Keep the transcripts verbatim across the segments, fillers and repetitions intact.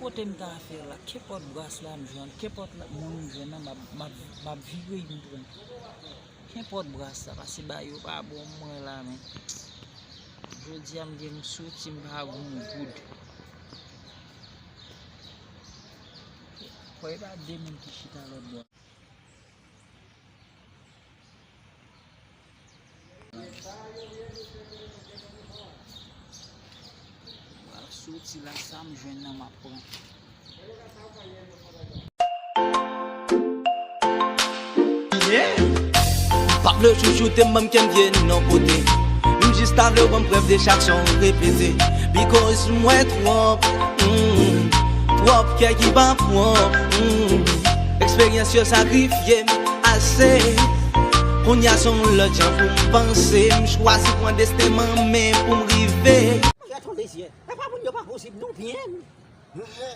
Kote m ta fè la, kenpòt bras la m jwenn, kenpòt la, moun m jwenn nan, m ap, m ap, m ap vire m pran. Kenpòt bras la, pase ba yo pa bon mwen la, men. Jodi a m gen m soti, m pa gon goud. Kwè e pa de moun ki chita lòt bò. Soti la, sa m jwenn nan m ap pran. Yeah. M p ap lè chouchoute m, ban m kenbe non kote. M jis ta vle w ban m prèv de chak son w repete. Because m wè twòp, mm, twòp kè ki pa pwòp, mm. Eksperyans yo sakrifye m ase. Kounye a se yon lòt jan pou m panse. M chwazi pran desten m an men pou m rive. Monchè, Ton Lizye, e pa moun yo pa posib non, byen. Monchè,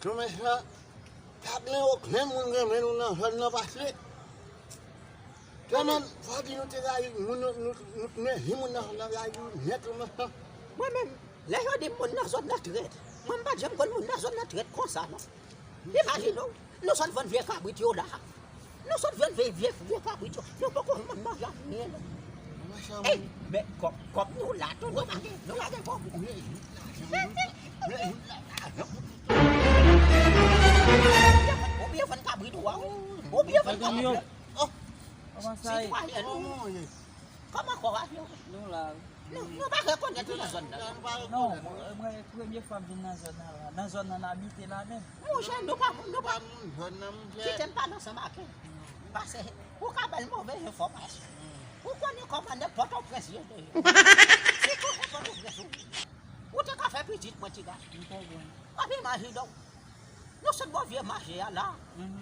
Ton Mechan, pa gen okenn moun renmen nou nan zòn nan pase. Tèlman fò di nou te rayi moun, nou, nou, nou te mezi moun nan zòn nan rayi nou nèt, Ton Mechan. Mwen menm, lè yo di moun nan zòn nan trèt, mwen m pa t janm konn moun nan zòn nan trèt konsa, non. Imajine w, nou sot vann vye kabrit yo la. Nou sot vann vye, vye, vye kabrit yo. Nou poko jwenn manje anyen, non. Ey, men kòb, kòb nou la tou, nou pa gen, nou pa gen kòb. Ou byen vann kabrit ou a, wi. Ou byen vann kabrit ou a. Oh. Kòman sa ye? Sitwayen nou. Kòman kò w a? Nou la wi. Nou, nou pa rekonèt nou nan zòn nan. Non, mwen, mwen, premye fwa m vin nan zòn nan la. Nan zòn nan n abite la menm. Monchè, nou pa, nou pa. Kite m pale ansanm ak ou. Paske ou ka ba l move enfòmasyon. Ou konnen kòman nèg Pòtoprens ye deja. Se kòman Pòtoprens ou ye. Ou te ka fè pitit mwen, ti gason. M konprann. W ap imajine w. Nou sot bò vye mache a la.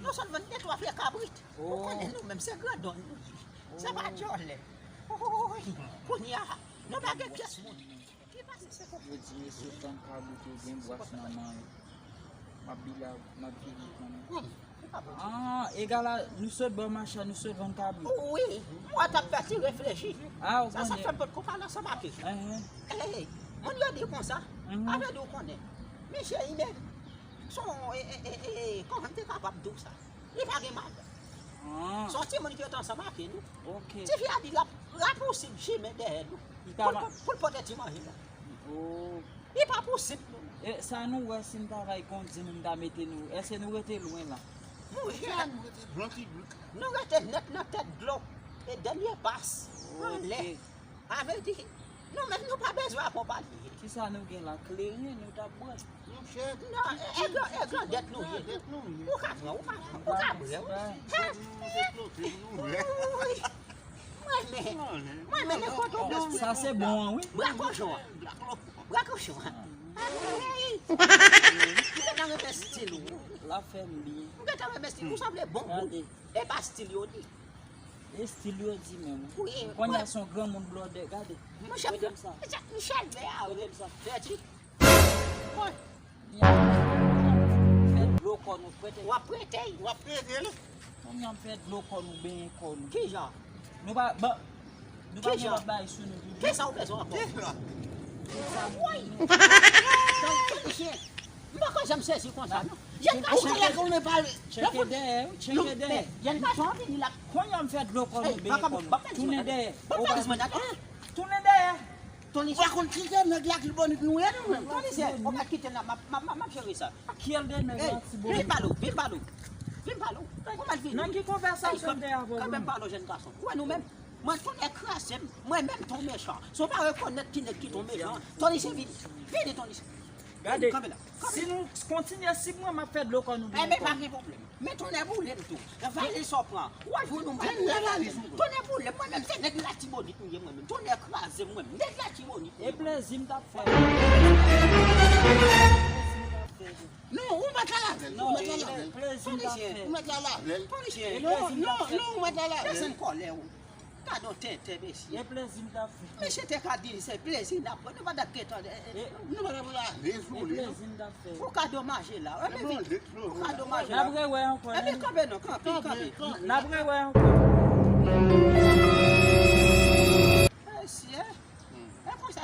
Nou sot vann de twa vye kabrit. Ou konnen nou menm se grandon nou ye. Se pa djòlè. Woy, kounye a, nou pa gen pyès moun. Ki pase se kòb. Yo di mesye fanm kabrit yo gen bwas nan men yo. M ap vire, m ap vire konnen. Ah, egal a, nou sot bò machan, nou sot vann kabrit. Wi, mwen t ap fè ti reflechi. Ah, ou konnen. Sa, sa fè m potko pale ansanm ak li. Ey, moun yo di konsa, avèdi ou konnen. Misye li menm, se yon, e, e, e, e, kòman m te kapab di w sa? Li pa gen madanm. Se yon timoun ki rete ansanm ak li. Tifi a di l ap rapousib chimen dèyè nou. Pou l, pou l pote ti manje la. Li pa posib, non. E sa nou wè si n ta bay kondi nou, n ta mete nou, èske nou rete lwen la? Monchè, nou rete nèt nan tèt dlo. E dènye pas anlè. Sa vle di, nou menm nou pa bezwen akonpanye. Kisa nou gen la? Kleren nou t ap bwè. Monchè, non, e, e gran, e grandèt nou ye. Ou ka pran, ou ka, ou ka bwè, wi. Mwen men, mwen men, men kote w bwè. Sa se bon an, wi. Bwè kochon an. Bwè kochon an. Mwen gentan renmen stil ou. L ap fè m byen. Mwen gentan renmen stil ou. Ou sanble bon moun. E pa stil yo di. E stil yo di menm. Wi, kounye a se yon granmoun blòdè, gade. Monchè, prete m sa. Michel vè a, prete m sa. Fè ti. Mwen. Fè dlo kò nou, prete. W ap prete. W ap prete l. Kounye a m fè dlo kò nou, benyen kò nou. Kijan? Nou pa, ba, nou pa gen lòt bagay sou nou tou. Kisa ou bezwen ankò? Woy! Donk, misye, m poko janm sezi konsa, non. Jèn gason. Ou konn lè konnen pale. Tcheke dèyè, wi, tcheke dèyè. Jèn gason an vini la. Kounye a m fè dlo kò nou, benyen kò nou. Tounen dèyè. Tounen dèyè. Tony, ou pa konn kite nèg Latibonit nou ye nou menm. Tony, se, ou pa kite la, m ap, m ap, m ap, m ap jere sa. Kiel de nèg Latibonit? Vin pale w, vin pale w. Vin pale w. Ou mèt vini. Nan ki konvèsasyon m te avè w? Kanmenm pale w, jèn gason. Ou wè nou menm? Mwen, Tony kraze m, mwen menm Ton Mechan. Si w pa rekonèt ki nèg ki Ton Mechan, Tony, se vini. Vini, Tony. Gade, si nou kontinye sib mwen, m ap fè dlo kò nou. Enben, pa gen pwoblèm. Men tonnè boule m tou. Vale sa w pran. W a jwenn yon bagay. Tonnè boule m, mwen menm se nèg Latibonit m ye mwen menm. Tonnè kraze m mwen menm. Nèg Latibonit m ye. E plezi m t ap fè. Non, ou mèt al avè l. Ou mèt al avè l. Plezi m t ap fè. Ou mèt al avè l. Non, non, non, ou mèt al avè l. Desann kòlè w. Gade yon tenten, mesye. E plezi m t ap fè. Mesye te ka di se plezi n ap pran. Nou pa t ap gentan, e, e, nou pa t ap pran. E plezi m t ap fè. Ou ka domaje la. Ou ka domaje la. N ap rewè ankò. Epi kanpe non, kanpe, kanpe. N ap rewè ankò. Mesye. E konsa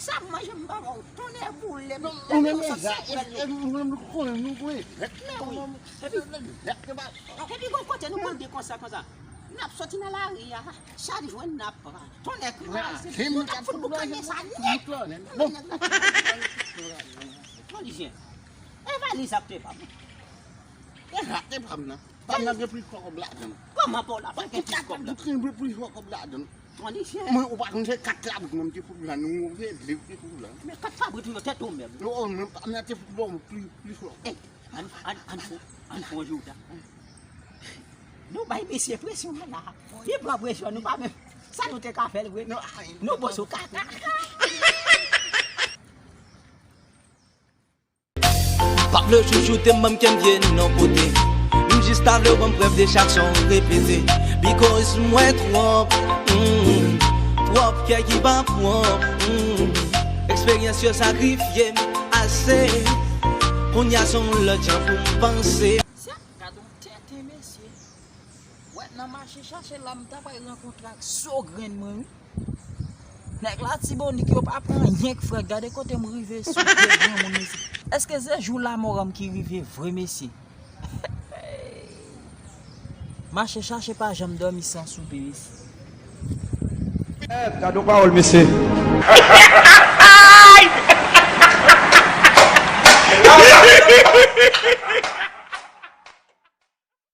Sa m manje m pa ba w. Tonnè boule m. Ou menm e sa, e, e, ou menm nou konnen nou konnen. Men wi. Epi, epi gon kote nou konn di konsa, konsa. N ap soti nan lari a, chak jwenn n ap pran. Tonnè kraze. Yo t ap fout nou kane sa nèt. Bon. Bon, li jen. E valiz ak te pa m. E rate pa m nan. Pa m nan gen plis fò kòb ladan. Kòman pa w la pa gen plis kòb la? Tout gen plis fò kòb ladan. Tonnè jen. Mwen, ou pa konn se kat labrik mwen te fout la, nou, ou se de ou te fout la. Men kat labrik mwen tèt ou menm. Non, men pa m nan te fout bon, plis, plis fò. Ey, ann, ann, ann fè, ann fè yon jou ta. Nou bay mesye presyon la. Li pran presyon, nou pa menm. Sa nou te ka fè l vre? Nou bò sou kaka. Pa vle chouchoute m, ban m kè m vye non pote. M jis ta vle w ban m prèv de chak son w repete. Because m wè twòp, mm, twòp kè ki pa pwòp, mm. Eksperyans yo sakrifye m ase. Kounye a se yon lòt jan pou m panse. Gad on tenten mesye. Wè nan mache chache la m ta pral rankontre ak so grenn mwen wi. Nèg Latibonik yo pa pran anyen k frèt. Gade kote m rive sou pye granmoun mesye. Èske se jou lanmò an m ki rive vre mesye? Mache chache pa janm dòmi san soupe mesye. Eh, gad on pawòl mesye.